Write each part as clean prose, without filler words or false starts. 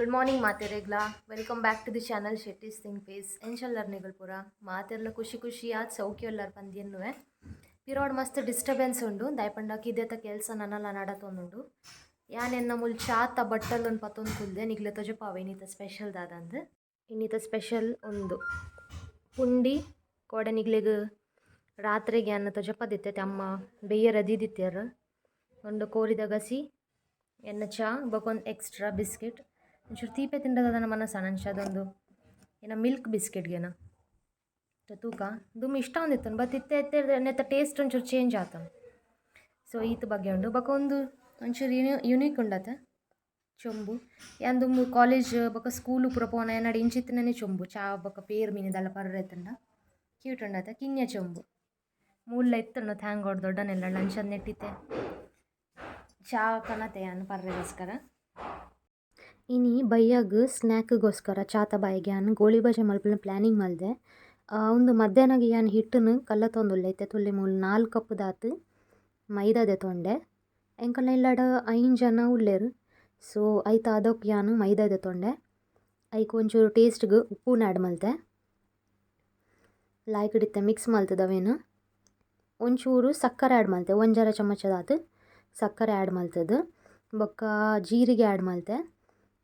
Good morning ಮಾತೆರೆಗ್ಲಾ. Welcome back to the channel Shetty's think pace. ಎಂಚಲ್ಲರ್ ನಿಗಲ್ ಪೂರ? ಮಾತೆರ್ಲ ಖುಷಿ ಖುಷಿ ಆದ್ ಸೌಖ್ಯ ಉಲ್ಲರ್ ಪಂದ್ ಎನ್ನುವೆ. ಪಿರೋಡ್ ಮಸ್ತ್ ಡಿಸ್ಟರ್ಬೆನ್ಸ್ ಉಂಡು, ದಾಯೆಪಂಡ ಕಿದೆತ ಕೆಲಸ ನನಲ ನಡತೊಂದುಂಡು. ಯಾನ್ ಎನ್ನ ಮುಲ್ ಚಾತ ಬಟ್ಟಲುನ್ ಪತ್ತೊಂದು ಕುಲ್ದೆ ನಿಗ್ಲೆ ತೊಜಪಾವೆ ಇನ್ನಿತ ಸ್ಪೆಷಲ್ ದಾದಂದ್. ಇನ್ನಿತ ಸ್ಪೆಷಲ್ ಉಂದು ಪುಂಡಿ ಕೋಡೆ ನಿಗ್ಲೆಗ್ ರಾತ್ರೆಗ್ ಯಾನ್ ತೊಜಪದಿತ್ತೆ ಅಮ್ಮ ಬೆಯ್ಯರ ದೀದಿತ್ತೆರ್. ಉಂದು ಕೋರಿದ ಗಸಿ, ಎನ್ನ ಚಾ, ಬೊಕೊಂದು ಎಕ್ಸ್ಟ್ರಾ ಬಿಸ್ಕೆಟ್. ಒಂಚೂರು ತೀಪೆ ತಿಂಡದ ಮನಸ್ಸಾಣ ಅಂಚಾದೊಂದು ಏನ ಮಿಲ್ಕ್ ಬಿಸ್ಕೆಟ್ಗೆನ ತೂಕ ದುಂಬು ಇಷ್ಟ ಒಂದಿತ್ತುಂಡು, ಬಟ್ ಇತ್ತೆ ಇತ್ತೆ ನೆತ್ತ ಟೇಸ್ಟ್ ಒಂಚೂರು ಚೇಂಜ್ ಆತುಂಡು. ಸೊ ಈತ್ ಬಗ್ಗೆ ಉಂಡು. ಬೊಕ ಒಂದು ಒಂಚೂರು ಯುನೀಕ್ ಉಂಡತೆ ಚೊಂಬು. ಯಾನ್ ದುಂಬು ಕಾಲೇಜ್ ಬೊಕ ಸ್ಕೂಲು ಪೂರ ಪೋನ ಎನ್ನಡ ಇಂಚಿತ್ತಿನನೆ ಚೊಂಬು ಚಾ ಬೊಕ ಪೇರ್ ಮೀನಿದಲ್ಲ ಪರ್ರೆ ಇತ್ತುಂಡ ಕ್ಯೂಟ್ ಉಂಡತೆ ಕಿನ್ಯ ಚೊಂಬು. ಮೂಲ್ಲ ಇತ್ತುಂಡು thank god ದೊಡ್ಡನೆಲ್ಲ ಲಂಚದ ನೆಟ್ಟಿತ್ತೆ ಚಾ ಕನತೆ ಯಾನ್ ಪರ್ರೆಗೋಸ್ಕರ. ಇನಿ ಬಯ್ಯಗ್ ಸ್ನ್ಯಾಕ್ಗೋಸ್ಕರ ಚಾತ ಬಾಯಿಗೆ ಯಾನ್ ಗೋಳಿಬಜೆ ಮಲ್ಪುನ ಪ್ಲಾನಿಂಗ್ ಮಲ್ದೆ. ಉಂದು ಮಧ್ಯಾಹ್ನಗ್ ಯಾನ್ ಹಿಟ್ಟುನು ಕಲ್ಲತೊಂದುಲ್ಲೆ. ಇತ್ತೆ ತುಲ್ಲೆ ಮೂಲು 4 ಕಪ್ ದಾತ್ ಮೈದಾ ದೆತೊಂಡೆ. ಎಂಕಲ್ನ ಇಲ್ಲಡ್ 5 ಜನ ಉಲ್ಲೆರ್. ಸೊ ಐತ ಅದಕ್ ಯಾನ್ ಮೈದಾ ದೆತೊಂಡೆ. ಐಕ್ ಒಂಚೂರು ಟೇಸ್ಟ್ಗ್ ಉಪ್ಪುನ ಆ್ಯಡ್ ಮಲ್ತೆ. ಲಾಯ್ಕ್ ಇತ್ತೆ ಮಿಕ್ಸ್ ಮಲ್ತದವೇನು. ಒಂಚೂರು ಸಕ್ಕರೆ ಆ್ಯಡ್ ಮಲ್ತೆ, 1.5 ಚಮಚದಾತ್ ಸಕ್ಕರೆ ಆ್ಯಡ್ ಮಲ್ತದು. ಬೊಕ್ಕ ಜೀರಿಗೆ ಆ್ಯಡ್ ಮಲ್ತೆ.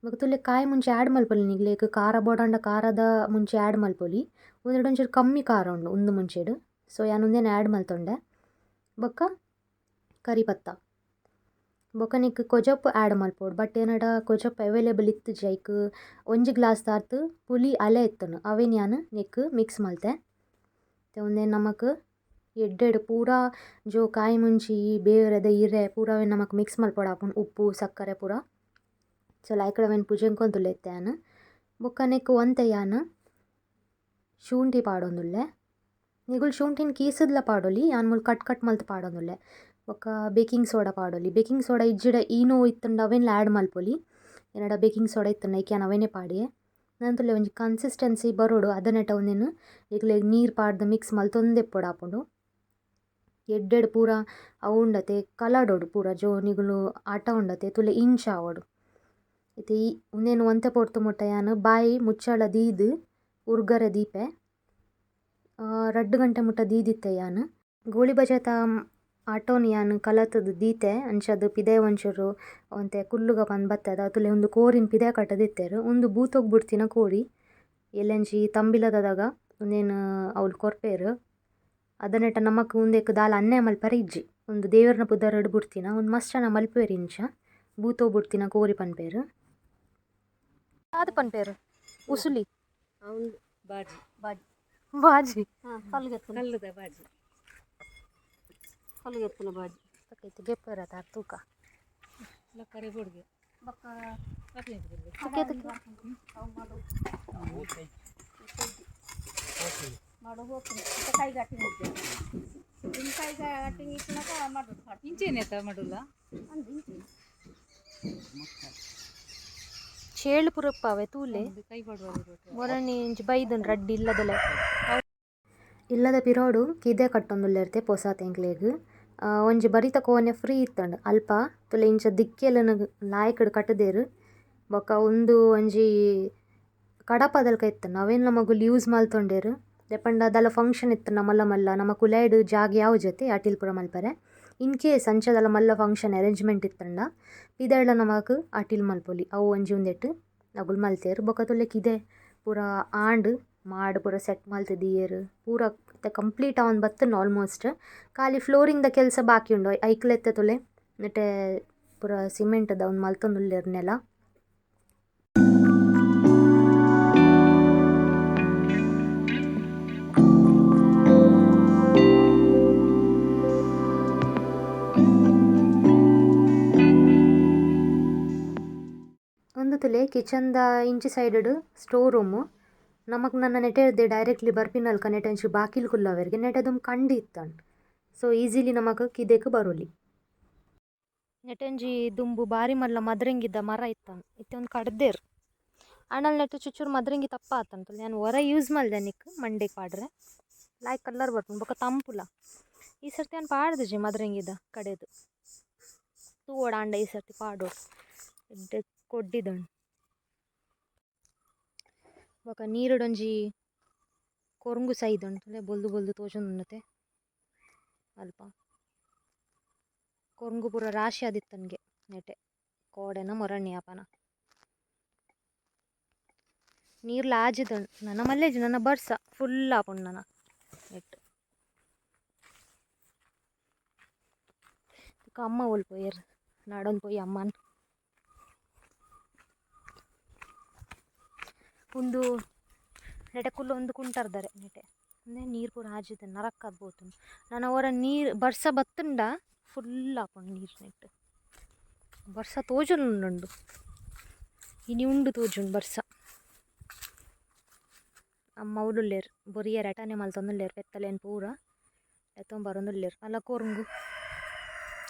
ಬೊಕ್ಕ ತುಲೆ ಕಾಯಿ ಮುಂಚೆ ಆ್ಯಡ್ ಮಲ್ಪೊಲಿ ನಿಗ್ಲೇಕ್ ಖಾರ ಬೋಡಾಂಡ ಖಾರದ ಮುಂಚೆ ಆ್ಯಡ್ ಮಲ್ಪೊಲಿ. ಉಂದೆಡ್ ಒಂಚೂರು ಕಮ್ಮಿ ಖಾರ ಉಂಡು ಉಂದು ಮುಂಚೆಡ್. ಸೊ ಯಾನ್ ಉಂದೆನ್ ಆ್ಯಡ್ ಮಲ್ತೊಂಡೆ. ಬೊಕ್ಕ ಕರಿಪತ್ತ. ಬೊಕ್ಕ ನಿಕ್ ಕೊಜಪು ಆ್ಯಡ್ ಮಲ್ಪೊಡು, ಬಟ್ ಏನಡ ಕೊಜಪು ಅವೈಲೇಬಲ್ ಇತ್ತುಜಿ. ಐಕ್ 1 ಗ್ಲಾಸ್ ದಾತ್ ಪುಲಿ ಅಲೆ ಇತ್ತುಂಡು, ಅವೇನ್ ಯಾನ್ ನೆಕ್ ಮಿಕ್ಸ್ ಮಲ್ತೆ. ಉಂದೆನ್ ನಮಕ್ ಎಡ್ಡೆಡ್ ಪೂರಾ ಜೋ ಕಾಯಿ ಮುಂಚಿ ಬೇರದ ಇರೆ ಪೂರ ಅವೇನ್ ನಮಕ್ ಮಿಕ್ಸ್ ಮಲ್ಪೊಡಾಪುಂಡು, ಉಪ್ಪು ಸಕ್ಕರೆ ಪೂರ. ಸೊ ಲಾಯ್ಕಡ್ ಅವೇನ್ ಪುಜೆಂಕೊಂದುಲ್ಲೆ ಇತ್ತೆ ಯಾನ್. ಬೊಕ್ಕ ನೆಕ್ ಒಂತೆ ಯಾನ್ ಶುಂಠಿ ಪಾಡೊಂದುಲ್ಲೆ. ನಿಗುಲ್ ಶುಂಠಿನ್ ಕೀಸದ್ಲ ಪಾಡೊಲಿ, ಯಾನ್ ಮೂಲು ಕಟ್ ಕಟ್ ಮಲ್ತ್ ಪಾಡೊಂದುಲ್ಲೆ. ಬೊಕ್ಕ ಬೇಕಿಂಗ್ ಸೋಡಾ ಪಾಡೊಲಿ. ಬೇಕಿಂಗ್ ಸೋಡಾ ಇಜ್ಜಿಡ ಈನೋ ಇತ್ತುಂಡ ಅವೇನ್ಲ ಆ್ಯಡ್ ಮಲ್ಪೊಲಿ. ಎನ್ನಡ ಬೇಕಿಂಗ್ ಸೋಡಾ ಇತ್ತುಂಡ ಐಕ್ ಯಾನ್ ಅವೇನೇ ಪಾಡಿಯೆ. ನಂತುಲೆ ಒಂಜಿ ಕನ್ಸಿಸ್ಟೆನ್ಸಿ ಬರೋಡು ಅದನೆಟ ಉಂದೆನ್ ನಿಕ್ಲೆಗ್ ನೀರು ಪಾಡ್ದ್ ಮಿಕ್ಸ್ ಮಲ್ತೊಂದೆಪ್ಪೊಡಾಪುಂಡು. ಎಡ್ಡೆಡ್ ಪೂರ ಅವು ಉಂಡತೆ ಕಲಡೊಡು ಪೂರ ಜೋ ನಿಗುಲು ಆಟ ಉಂಡತೆ ತುಲೆ ಇಂಚ ಆವೊಡು. ಇತ್ತೆ ಈ ಉಂದೆನ್ ಒಂತೆ ಪೊರ್ತು ಮುಟ್ಟ ಯಾನ್ ಬಾಯಿ ಮುಚ್ಚಳ ದೀದ್ ಉರ್ಗರೆ ದೀಪೆ. 2 ಗಂಟೆ ಮುಟ್ಟ ದೀದಿತ್ತೆ ಯಾನ್. ಗೋಳಿಬಜೆತ ಆಟೋನ್ ಯಾನ್ ಕಲತದ್ ದೀತೆ ಅಂಚಾದ್ ಪಿದಯ್ ಒಂಚೂರು ಒಂತೆ ಕುಲ್ಲುಗ ಪಂದ್ ಬತ್ತದ. ತುಲೆ ಉಂದು ಕೋರಿನ್ ಪಿದಯ್ ಕಟ್ಟದಿತ್ತೆರ್. ಉಂದು ಬೂತೊಗ್ ಬುಡ್ತಿನ ಕೋರಿ. ಎಲ್ಲಂಜಿ ತಂಬಿಲದದಾಗ ಉಂದೆನ್ ಅವ್ಲು ಕೊರ್ಪೆರ್. ಅದನೆಟ ನಮಕ್ ಉಂದೆಕ್ ದಾಲ ಅನ್ಯಾಯ ಮಲ್ಪರೆ ಇಜ್ಜಿ. ಉಂದು ದೇವೆರ್ನ ಪುದರ್ಡ್ ಬುಡ್ತಿನ ಉಂದು ಮಸ್ತ್ ಜನ ಮಲ್ಪುವೆರ್ ಇಂಚ. ಬೂತೊ ಬುಡ್ತಿನ ಕೋರಿ ಪನ್ಪೆರ್. ದಾದ ಪನ್ಪೆರ್? ಉಸುಲಿ. ಬಾಜಿ. ಬಾಜಿ. ಕಲ್ಲುದ ಬಾಜಿ. ಕಲ್ಲುಗೆತ್ತುನ ಬಾಜಿ. ಗೆಪ್ಪರ ತೂಕ. ಲಕ್ಕರೆ ಬೊಡ್ಗೆ. ತುಕೆ ತುಕೆ. ಇಂಚೇನೆ ಮಾಡುಲ್ಲ. ಚೇಳು ಪುರಪ್ಪಾವೆ ತೂಲೆ. ಕೈ ಬಡುವ. ಮೊರಣಿ ಇಂಚ ಬೈದನ್ ರಡ್ಡ್ ಇಲ್ಲದಲೆ. ಇಲ್ಲದ ಪಿರೋಡು ಕಿದೆ ಕಟ್ಟೊಂದುಲ್ಲೆರ್ತೆ ಪೊಸ ತೆಂಕ್ಲೆಗ್. ಒಂಜಿ ಬರಿತ ಕೋನೆ ಫ್ರೀ ಇತ್ತಂಡ್ ಅಲ್ಪ ತುಲೆ ಇಂಚ ದಿಕ್ಕೆಲನ್ ಲಾಯ್ಕಡ್ ಕಟ್ಟದೇರು. ಬೊಕ್ಕ ಉಂದು ಒಂಜಿ ಕಡಪದಲ್ಕ ಇತ್ತಂಡ್ ಅವೇನ್ ನಮಗುಲ್ ಯೂಸ್ ಮಲ್ತೊಂಡೇರು. ದಾಯೆಪಂಡ ದಾಲ ಫಂಕ್ಷನ್ ಇತ್ತಂಡ ಮಲ್ಲ ಮಲ್ಲ ನಮ ಕುಲೈಡ್ ಜಾಗ ಯಾವ ಜೊತೆ ಅಟಿಲ್ ಪೂರ ಮಲ್ಪರೆ. ಇನ್ ಕೇಸ್ ಅಂಚದಲ ಮಲ್ಲ ಫಂಕ್ಷನ್ ಅರೇಂಜ್ಮೆಂಟ್ ಇತ್ತಂಡ ಪಿದಯ್ಡ್ಲ ನಮಕ್ ಅಟಿಲ್ ಮಲ್ಪೊಲಿ. ಅವು ಒಂಜಿ ಉಂದೆಟ್ ಅಗುಲ್ ಮಲ್ತೇರು. ಬೊಕ್ಕ ತುಲೆ ಕಿದೆ ಪೂರ ಆಂಡ್ ಮಾಡ್ ಪೂರ ಸೆಟ್ ಮಲ್ತ್ ದೀಯೆರ್. ಪೂರ ಇತ್ತೆ ಕಂಪ್ಲೀಟ್ ಆವೊಂದು ಬತ್ತುಂಡು ಆಲ್ಮೋಸ್ಟ್. ಖಾಲಿ ಫ್ಲೋರಿಂಗ್ ದ ಕೆಲಸ ಬಾಕಿ ಉಂಡು. ಐಕ್ಲೆತ್ತೆ ತುಲೆ ನೆಟೆ ಪೂರ ಸಿಮೆಂಟ್ ದ ಉಂದು ಮಲ್ತೊಂದುಲ್ಲೆರ್ ನೆಲ. ಉಂದು ತುಲೆ ಕಿಚನ್ ದ ಇಂಚಿ ಸೈಡ್ ಡ್ ಸ್ಟೋರ್ ರೂಮ್. ನಮಕ್ ನನ ನೆಟೆರ್ದೆ ಡೈರೆಕ್ಟ್ಲಿ ಬರ್ಪಿನಲ್ಕ ನೆಟೆ ಒಂಚಿ ಬಾಕಿಲ್ ಕುಲ್ಲವೆರ್ಗೆ ನೆಟೆ ದುಂಬು ಕಂಡಿ ಇತ್ತಂಡ್. ಸೊ ಈಸಿಲಿ ನಮಕ್ ಕಿದೆಕ್ ಬರೊಲಿ. ನೆಟೆಂಜಿ ದುಂಬು ಬಾರಿ ಮಲ್ಲ ಮದ್ರೆಂಗಿದ ಮರ ಇತ್ತಂಡ್. ಇತ್ತೆ ಒಂದ್ ಕಡ್ದೆರ್. ಆಂಡಲ ನೆಟ್ ಚುಚ್ಚುರು ಮದ್ರೆಂಗಿ ತಪ್ಪ ಆತಂತಲ್ಲ. ಯಾನ್ ಒರ ಯೂಸ್ ಮಲ್ದೆ ನಿಕ್ ಮಂಡೆಗ್ ಪಾಡ್ರೆ. ಲಾಯ್ಕ್ ಕಲರ್ ಬರ್ಪುಂಡು ಬೊಕ ತಂಪುಲ. ಈ ಸರ್ತಿ ಯಾನ್ ಪಾಡ್ದಿಜಿ ಮದ್ರೆಂಗಿದ ಕಡೆದು. ತೂವೊಡು ಆಂಡ ಈ ಸರ್ತಿ ಪಾಡೊಡು. ಎಡ್ಡೆ ಕೊಡ್ಡಿದುಂಡು. ಬೊಕ ನೀರುಡೊಂಜಿ ಕೊರುಂಗು ಸೈದುಂಡು ತೂಲೆ ಬೊಲ್ದು ಬೊಲ್ದು ತೋಜೊಂದುಂಡತೆ ಅಲ್ಪ ಕೊರುಂಗು ಪೂರ ರಾಶಿ ಆದಿತ್ತನ್ಗೆ ನೆಟೆ ಕೋಡೆನ ಮೊರಣ್ಣಿ ಆಪನ ನೀರ್ಲ ಆಜಿದುಂಡು ನನ ಮಲ್ಲೇಜಿ ನನ ಬರ್ಸ ಫುಲ್ ಆಪುಂಡು ನನ ನೆಟ್ ಬೊಕ ಅಮ್ಮ ಓಲ್ ಪೋಯೆರ್ ನಾಡೊಂದು ಪೋಯಿ ಅಮ್ಮನ್ ಉಂದು ನೆಟೆ ಕುಲ್ಲೊಂದು ಕುಂಟರ್ದಾರೆ ನೆಟೆ ಉಂದೆ ನೀರು ಪೂರ ಆಜಿದ್ ನರಕಾದ್ ಪೋತುಂಡು ನನ ಒರ ನೀರು ಬರ್ಸ ಬತ್ತುಂಡ ಫುಲ್ ಆಪುಂಡು ನೀರು ನೆಟ್ ಬರ್ಸ ತೋಜೊಂದುಂಡು ಇನಿ ಉಂಡು ತೋಜುಂಡು ಬರ್ಸ ಅಮ್ಮ ಅವ್ಲುಲ್ಲೆರ್ ಬೊರಿಯೆರ್ ಅಟನೆ ಮಲ್ತೊಂದುಲ್ಲೆರ್ ಪೆತ್ತಲೆನ್ ಪೂರ ಲೆತ್ತೊಂದು ಬರೊಂದುಲ್ಲೆರ್ ಅಲ್ಲ ಕೊರುಂಗು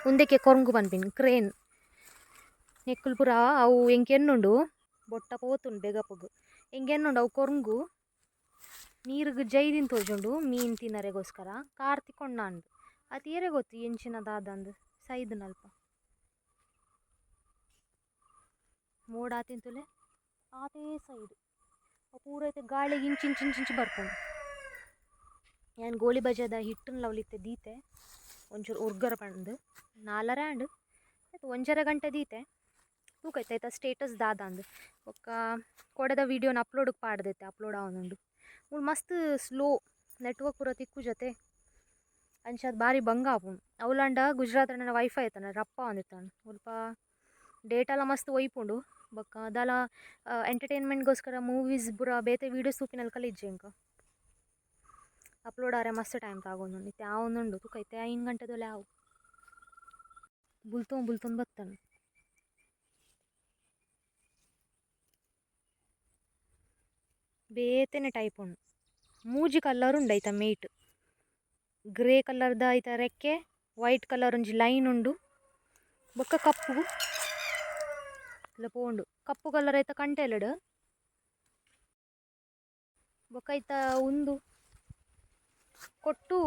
ಉಂದೆಕೆ ಕೊರುಂಗು ಪನ್ಪಿನಿ ಕ್ರೇನ್ ನೆಕ್ಕುಲು ಪೂರ ಅವು ಎಂಕ್ ಎನ್ನುಂಡು ಬೊಟ್ಟ ಪೋತುಂಡು ಬೇಗ ಪೊಗು ಎಂಕ್ ಎನ್ನುಂಡು ಅವು ಕೊರುಂಗು ನೀರುಗು ಜೈದಿನ ತೋಜುಂಡು ಮೀನು ತಿನ್ನರೆಗೋಸ್ಕರ ಕಾರ್ ತಿಕೊಂಡಾಂಡ್ ಅತ್ ಏರೆ ಗೊತ್ತು ಎಂಚಿನ ದಾದಂದ್ ಸೈದನಲ್ಪ ಮೋಡ ಆತಿಂತುಲೆ ಆತೇ ಸೈಡ್ ಪೂರ ಐತೆ ಗಾಳಿಗೆ ಇಂಚಿ ಇಂಚಿ ಇಂಚಿ ಇಂಚಿ ಬರ್ಪುಂಡು ಯಾನ್ ಗೋಳಿ ಬಜೆದ ಹಿಟ್ಟನ್ ಲವ್ಲಿತ್ತೆ ದೀತೆ ಒಂಚೂರು ಉರ್ಗರ ಪಂದ್ ನಾಲರೆ ಆಂಡ್ ಆಯ್ತು ಒಂಜರೆ ಗಂಟೆ ದೀತೆ ತೂಕೈತೆ ಐತ ಸ್ಟೇಟಸ್ ದಾದಂದ್ ಬೊಕ್ಕ ಕೋಡೆದ ವೀಡಿಯೋನ ಅಪ್ಲೋಡ್ ಪಾಡ್ದೈತೆ ಅಪ್ಲೋಡ್ ಆವೊಂದುಂಡು ಮೂಲು ಮಸ್ತ್ ಸ್ಲೋ ನೆಟ್ವರ್ಕ್ ಪೂರ ತಿಕ್ಕುಜತೆ ಅಂಚಾದ್ ಬಾರಿ ಬಂಗ ಆಪುಂಡು ಅವ್ಲಾಂಡ ಗುಜರಾತ್ ನನ್ನ ವೈಫೈ ಐತನ ರಪ್ಪ ಆವೊಂದಿತ್ತಂಡ್ ಮುಲ್ಪ ಡೇಟಾಲ ಮಸ್ತ್ ಒಯ್ಪುಂಡು ಬೊಕ್ಕ ದಾಲ ಎಂಟರ್ಟೈನ್ಮೆಂಟ್ಗೋಸ್ಕರ ಮೂವೀಸ್ ಪೂರ ಬೇತೆ ವೀಡಿಯೋಸ್ ತೂಪಿನಲ್ಕಲ ಇಜ್ಜಿ ಎಂಕ್ ಅಪ್ಲೋಡ್ ಆರೆ ಮಸ್ತ್ ಟೈಮ್ ತಾಗೊಂದುಂಡು ಇತ್ತೆ ಆವೊಂದುಂಡು ತೂಕ ಇತ್ತೆ 5 ಗಂಟೆದೊಲೆ ಆವು ಬುಲ್ತೊಂದು ಬುಲ್ತೊಂದು ಬತ್ತಂಡ್ ಬೇತೆನೆ ಟೈಪ್ ಉಂಡು ಮೂಜಿ ಕಲರ್ ಉಂಡು ಐತ ಮೇಟ್ ಗ್ರೇ ಕಲರ್ದ ಐತ ರೆಕ್ಕೆ ವೈಟ್ ಕಲರ್ ಒಂಜಿ ಲೈನ್ ಉಂಡು ಬೊಕ್ಕ ಕಪ್ಪು ಇಲ್ಲ ಪೋಂಡು ಕಪ್ಪು ಕಲರ್ ಐತ ಕಂಟೆಲೆಡ್ ಬೊಕ್ಕ ಐತ ಉಂದು ಕೊಟ್ಟು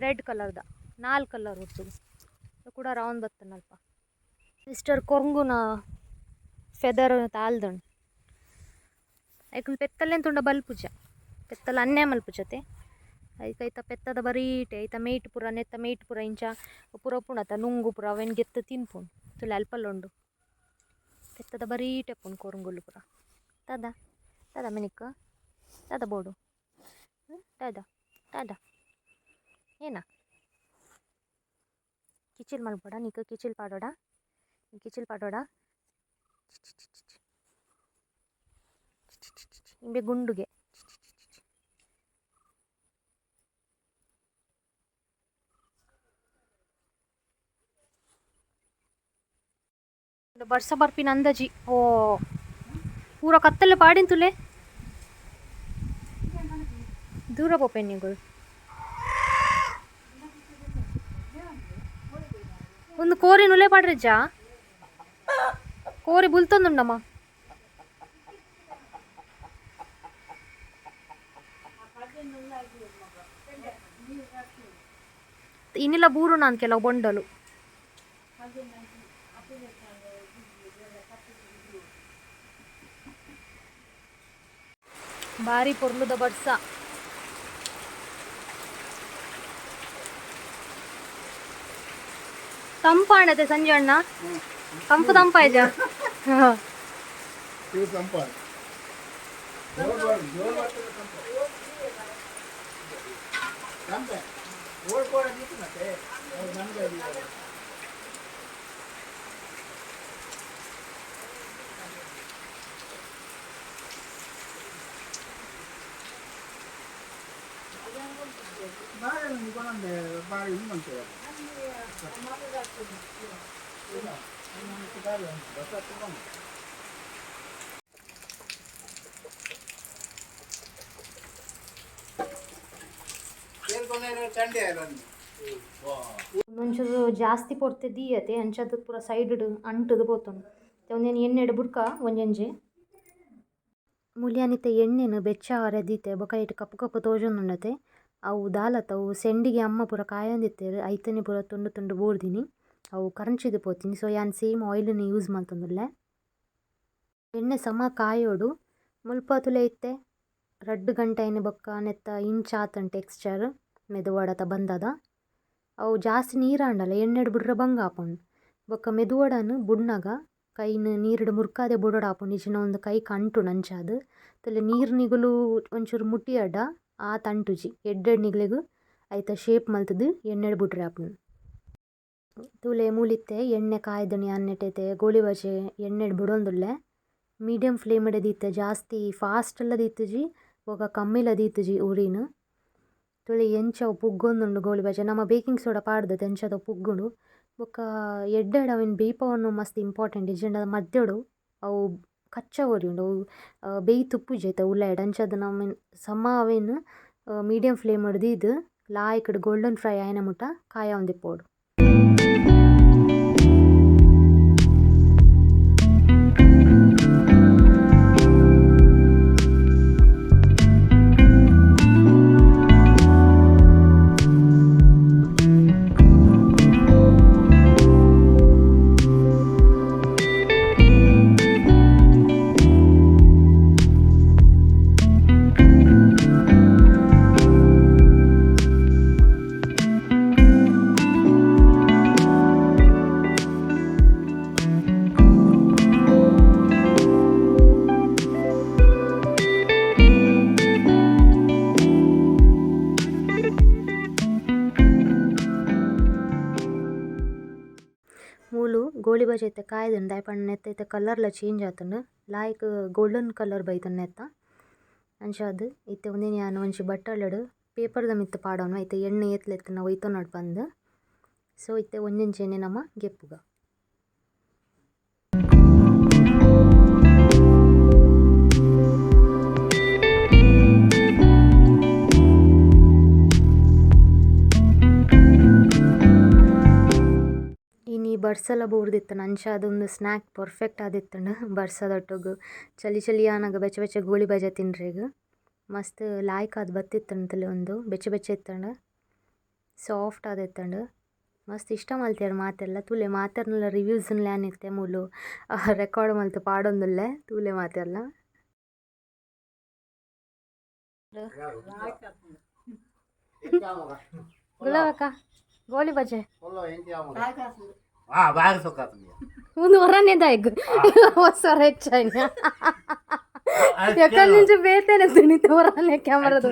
ರೆಡ್ ಕಲರ್ದ 4 ಕಲರ್ ಒಟ್ಟುಗು ಕೂಡ ರೌಂಡ್ ಬತ್ತನಲ್ಪ ಮಿಸ್ಟರ್ ಕೊರಂಗುನ ಫೆದರ್ ತಾಲ್ದುಂಡು ಐಕುಲು ಪೆತ್ತಲೆನ್ ತುಂಡ ಬಲ್ಪುಜ ಪೆತ್ತಲ ಅನ್ಯಾಯ ಮಲ್ಪುಜತೆ ಐಕ ಐತ ಪೆತ್ತದ ಬರೀಟೆ ಐತ ಮೇಟ್ ಪೂರ ನೆತ್ತ ಮೇಟ್ ಪೂರ ಇಂಚ ಪೂರ ಉಪ್ಪುಂಡತ ನುಂಗು ಪೂರ ಅವೆನ್ ಗೆತ್ತು ತಿನ್ಪುಂಡು ತುಲೆ ಅಲ್ಪಲ್ಲ ಉಂಡು ಪೆತ್ತದ ಬರೀಟೆ ಉಪ್ಪುಂಡು ಕೊರಂಗುಲು ಪೂರ ದಾದ ದಾದ ಮಿನಿಕ್ ದಾದ ಬೋಡು ದಾದ ದಾದ ಏನ ಕಿಚಿಲ್ ಮಲ್ಪೊಡ ನಿಕ್ ಕಿಚಿಲ್ ಪಾಡೋಡ ಕಿಚಿಲ್ ಪಾಡೋಡ ಇಂಬೆ ಗುಂಡುಗೆ ಬರ್ಸ ಬರ್ಪಿನ ಅಂದಾಜಿ ಓ ಪೂರ ಕತ್ತಲೆ ಪಾಡಿನ ತುಲೆ ದೂರ ಪೋಪೆನ್ನಿಗಳು ಒಂದು ಕೋರಿ ನುಲೆ ಪಾಡ್ರೆಜ್ಜ ಕೋರಿ ಬುಲ್ತೊಂದುಂಡಮ್ಮ ಇನ್ನಿಲ್ಲ ಬೂರು ನಾನು ಕೆಲವು ಬೊಂಡಲು ಬಾರಿ ಪೊರ್ಲುದ ಬರ್ಸ ತಂಪಾಣತೆ ಸಂಜೆ ಅಣ್ಣ ತಂಪು ತಂಪಾಯ್ತ ಒಂಚೂರು ಜಾಸ್ತಿ ಪೊರ್ತೆ ದೀಯತೆ ಅಂಚದ ಪೂರ ಸೈಡ್ ಅಂಟುದು ಪೋತುಂಡು ಒಂದೇನು ಎಣ್ಣೆಡ್ ಬುಡ್ಕ ಒಂಜೊಂಜಿ ಮುಲ್ಯಾನಿತ್ತೆ ಎಣ್ಣೆನು ಬೆಚ್ಚ ಆರೆ ದೀತೆ ಬೊಕ ಐಟ್ ಕಪ್ಪು ಕಪ್ಪು ತೋಜೊಂದುಂಡತೆ ಅವು ದಾಲತ ಅವು ಸೆಂಡಿಗೆ ಅಮ್ಮ ಪೂರ ಕಾಯೊಂದಿತ್ತೆರ್ ಐತನೆ ಪೂರ ತುಂಡು ತುಂಡು ಬೂರ್ದಿನಿ ಅವು ಕರಂಚಿದ್ ಪೋತಿನಿ ಸೊ ಯಾನ್ ಸೇಮ್ ಆಯಿಲ್ನ್ ಯೂಸ್ ಮಲ್ತೊಂದುಲ್ಲೆ ಎಣ್ಣೆ ಸಮ ಕಾಯೋಡು ಮುಲ್ಪ ತುಲೆ ಇತ್ತೆ ರಡ್ಡ್ ಗಂಟೆ ಆಯಿನ ಬೊಕ್ಕ ನೆತ್ತ ಇಂಚ ಆತುಂಡು ಟೆಕ್ಸ್ಚರ್ ಮೆದುವಡತ ಬಂದದ. ಅವು ಜಾಸ್ತಿ ನೀರಾಂಡಲ ಎಣ್ಣೆಡ್ ಬುಡ್ರೆ ಬಂಗ ಆಪುಂಡು. ಬೊಕ್ಕ ಮೆದುವಡನ್ ಬುಡ್ನಗ ಕೈನ್ ನೀರ್ಡ್ ಮುರ್ಕಾದೆ ಬುಡೊಡು ಆಪುಂಡು ಇಜಿಂಡ ಉಂದು ಕೈಕ್ ಅಂಟುಂಡು ಅಂಚಾದ್ ತೂಲೆ ನೀರ್ ನಿಗುಲು ಒಂಚೂರು ಮುಟ್ಟಿಯಡ ಆತ್ ಅಂಟುಜಿ ಎಡ್ಡೆಡ್ ನಿಗುಲೆಗ್ ಐತ ಶೇಪ್ ಮಲ್ತುದು ಎಣ್ಣೆಡ್ ಬುಡ್ರೆ ಆಪುಂಡು. ತೂಲೆ ಮೂಲಿತ್ತೆ ಎಣ್ಣೆ ಕಾಯ್ದಣಿ ಅನ್ನೆಟೈತೆ ಗೋಳಿ ಬಜೆ ಎಣ್ಣೆಡ್ ಬುಡೊಂದುಲ್ಲೆ ಮೀಡಿಯಂ ಫ್ಲೇಮ್ ದೀತೆ ಜಾಸ್ತಿ ಫಾಸ್ಟ್ ಲ ದೀತುಜಿ ಬೊಕ ಕಮ್ಮಿಲ ದೀತುಜಿ ಉರಿನ್. ತೂಲೆ ಎಂಚ ಅವು ಪುಗ್ಗೊಂದುಂಡು ಗೋಳಿ ಬಜೆ ನಮ ಬೇಕಿಂಗ್ ಸೋಡಾ ಪಾಡ್ದತೆ ಅಂಚಾದ ಪುಗ್ಗುಂಡು. ಬೊಕ ಎಡ್ಡೆಡ್ ಅವೆನ್ ಬೇಯ್ಪವೊನು ಮಸ್ತ್ ಇಂಪಾರ್ಟೆಂಟ್ ಇಜ್ಜಿಂಡ ಮದ್ಯಡು ಅವು ಕಚ್ಚ ಒರಿಯುಂಡು ಅವು ಬೇಯ್ತ್ ಉಪ್ಪುಜಿ ಐತ ಉಲಯಿಡ್ ಅಂಚಾದ್ ನಮ ಸಮ ಅವೆನ್ ಮೀಡಿಯಂ ಫ್ಲೇಮ್ ದೀದ್ ಲಾಯ್ಕ್ಡ್ ಗೋಲ್ಡನ್ ಫ್ರೈ ಆಯಿನ ಮುಟ ಕಾಯವೊಂದಿಪ್ಪೊಡು. ಮೂಲು ಗೋಳಿ ಬಜೆ ಇತ್ತೆ ಕಾಯ್ದುಂಡು ದಾಯೆ ಪಂಡ ನೆತ್ತ ಇತ್ತೆ ಕಲರ್ಲ ಚೇಂಜ್ ಆತುಂಡು ಲಾಯ್ಕ್ ಗೋಲ್ಡನ್ ಕಲರ್ ಬೈದುಂಡು ನೆತ್ತ. ಅಂಚಾದ್ ಇತ್ತೆ ಉಂದೆನ್ ಯಾನ್ ಒಂಜಿ ಬಟ್ಟಲಡ್ ಪೇಪರ್ದ ಮಿತ್ತ್ ಪಾಡೊನ್ವೆ ಐತ ಎಣ್ಣೆ ಏತ್ಲ ಇತ್ತುಂಡ ಒಯ್ತೊನೊಡು ಪಂದ್. ಸೊ ಇತ್ತೆ ಒಂಜೊಂಜೆನೆ ನಮ ಗೆಪ್ಪುಗ. ಇನಿ ಬರ್ಸಲ ಬೂರ್ದಿತ್ತುಂಡು ಅಂಚಾದ್ ಉಂದು ಸ್ನಾಕ್ ಪರ್ಫೆಕ್ಟ್ ಆದಿತ್ತುಂಡು ಬರ್ಸದೊಟ್ಟುಗು ಚಳಿ ಚಳಿ ಆನಗ ಬೆಚ್ಚ ಬೆಚ್ಚ ಗೋಳಿ ಬಜೆ ತಿನ್ರೆಗ್ ಮಸ್ತ್ ಲಾಯ್ಕ್ ಆದ್ ಬತ್ತಿತ್ತುಂಡು ಉಂದು ಬೆಚ್ಚ ಬೆಚ್ಚ ಇತ್ತುಂಡು ಸಾಫ್ಟ್ ಆದಿತ್ತುಂಡು ಮಸ್ತ್ ಇಷ್ಟ ಮಲ್ತೆರ್ ಮಾತೆರ್ಲ ತೂಲೆ ಮಾತೆರ್ನಲ ರಿವ್ಯೂಸ್ ನ್ಲ ಯಾನ್ ಇತ್ತೆ ಮೂಲು ರೆಕಾರ್ಡ್ ಮಲ್ತ್ ಪಾಡೊಂದುಲ್ಲೆ ತೂಲೆ ಮಾತೆರ್ಲ. ಗುಲಾಬಕ್ಕ ಗೋಳಿ ಬಜೆ ಒಂದು ಹೊರನೇದಾಯ್ತು ಹೊಸ ಹೆಚ್ಚಾಯ್ನ ಎಕ್ಕಡೆ నుంచి ಬೇತೇನೆ ತಿಣಿತ ಹೊರನೆ ಕ್ಯಾಮರಾದ.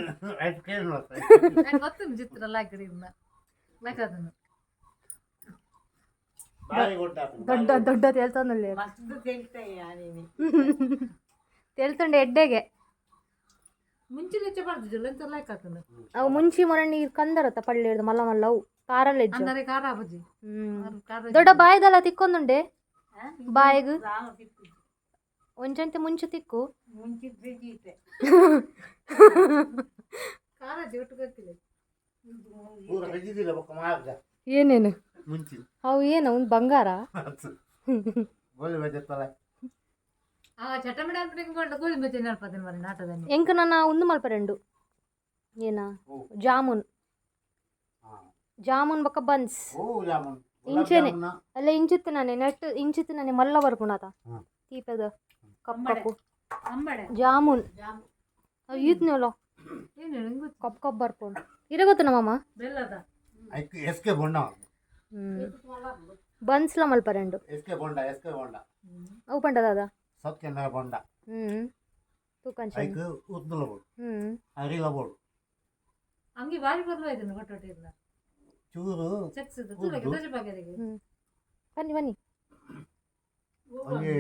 ದೊಡ್ಡ ದೊಡ್ಡ ತೇಲ್ತೊಂದುಲ್ಲೆ ತೇಲ್ತುಂಡು ಎಡ್ಡೆಗೆ. ಅವು ಮುಂಚಿ ಮೊರಣ್ಣಿ ಕಂದರತ್ತ ಪಳ್ಳಿ ಹಿಡ್ದು ಮಲ್ಲ ಮಲ್ಲ ಅವು ಕಾರಲ್ಲ ಇಜ್ಜು. ದೊಡ್ಡ ಬಾಯ್ದಲ್ಲ ತಿಕ್ಕೊಂದುಂಡೆ ಬಾಯಿಗ್ ಒಂಜಂತೆ ಮುಂಚೆ ತಿಕ್ಕು. ಏನೇನು ಅವು ಏನು ಒಂದು ಬಂಗಾರ. ಎಂಕ್ ನನ್ನ ಉಂದು ಮಲ್ಪರೆಂಡು ಏನ ಜಾಮೂನ್ ಜಾಮೂನ್ ಬೊಕ್ಕ ಬನ್ಸ್ ಇಂಚೆನೆ ಅಲ್ಲ ಇಂಚಿತ್ತು ನಾನೆ ನೆಟ್ ಇಂಚಿತ್ತು ನಾನೆ ಮಲ್ಲ ಬರ್ಪುಂಡಾತ ತೀಪೆದ ಕಪ್ ಕಪ್ಪು ಜಾಮೂನ್ ಅವು ಈತ್ನಲ್ಲ ಕಪ್ ಕಪ್ ಬರ್ಪುಂಡು ಇರೆ ಗೊತ್ತು ನಮ್ಮಮ್ಮ ಬನ್ಸ್ಲ ಮಲ್ಪರೆಂಡು ಅವು ಪಂಡ ದಾದಾ ತೂಕಂಚ. ಅಂಗಿ ಬಾರಿ ಬದಲಾಯ್ತು ಕೊಟ್ಟೊಟ್ಟಿಲ್ಲ ಚೂರು ಬನ್ನಿ ಬನ್ನಿ. ಒಂಜಿ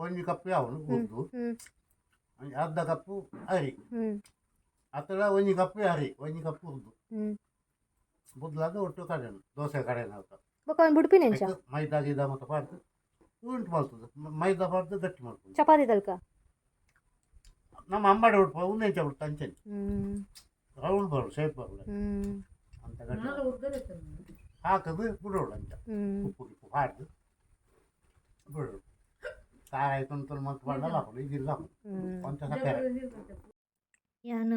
ಒಂಜಿ ಕಪ್ ಯಾವನು ಉದ್ದು ಒಂಜಿ ಅರ್ಧ ಕಪ್ಪು ಅರಿ ಅತ್ತಡ ಒಂಜಿ ಕಪ್ಪು ಅರಿ ಒಂಜಿ ಕಪ್ ಉದ್ದು ಬುದ್ಲಾದ ಒಟ್ಟು ಕಡೆನು ದೋಸೆ ಕಡೆನ ಅಂತ ಬೊಕ್ಕ ಒಂದು ಬುಡ್ಪಿನ ಎಂಚ ಮೈದಾ ಗೀದಾ ಮತ್ತೆ ಪಾಡ್ದು ಉಂಟು ಮಲ್ತದೆ ಮೈದಾ ಪಾಡ್ದು ಗಟ್ಟಿ ಮಾಡ್ತದೆ ಚಪಾತಿ ತಲ್ಕ ನಮ್ಮ ಅಂಬಾಡಿ ಉಡ್ಪ ಉಂದೆಂಚ ಉಡ್ತು ಅಂಚೆನೆ ರೌಂಡ್ ಬರು ಶೇಪ್ ಬರು ಅಂತ ಗಟ್ಟಿ ಹಾಕದು ಬಿಡೋಳು ಅಂಚ ಉಪ್ಪು ಗಿಪ್ಪು ಹಾಡ್ದು ಬಿಡೋಳು ಖಾರ ಆಯ್ತು ಅಂತ ಮತ್ತೆ ಬಣ್ಣಲ್ಲ ಹಾಕೋದು ಇದಿಲ್ಲ ಕೊಂಚ ಸಕ್ಕರೆ. ಯಾನ್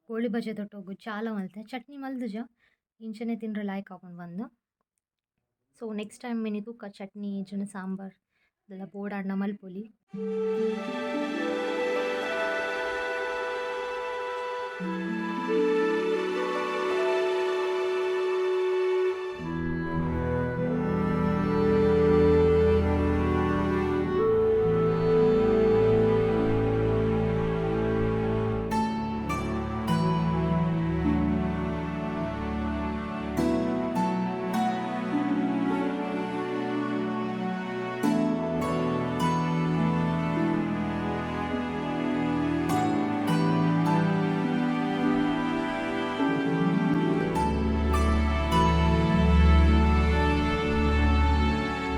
ಗೋಳಿ ಬಜೆ ದೊಟ್ಟೊಗು ಚಾಲ ಮಲ್ತೆ ಚಟ್ನಿ ಮಲ್ದುಜ ಇಂಚನೆ ತಿಂಡ್ರೆ ಲಾಯ್ಕ್ ಆಪುಂಡು ಬಂದು. ಸೊ ನೆಕ್ಸ್ಟ್ ಟೈಮ್ ಮಿನಿ ತೂಕ ಚಟ್ನಿ ಇಜ್ಜಿಂಡ ಸಾಂಬಾರ್ ಇದೆಲ್ಲ ಬೋಡಾಂಡ ಮಲ್ಪೊಲಿ.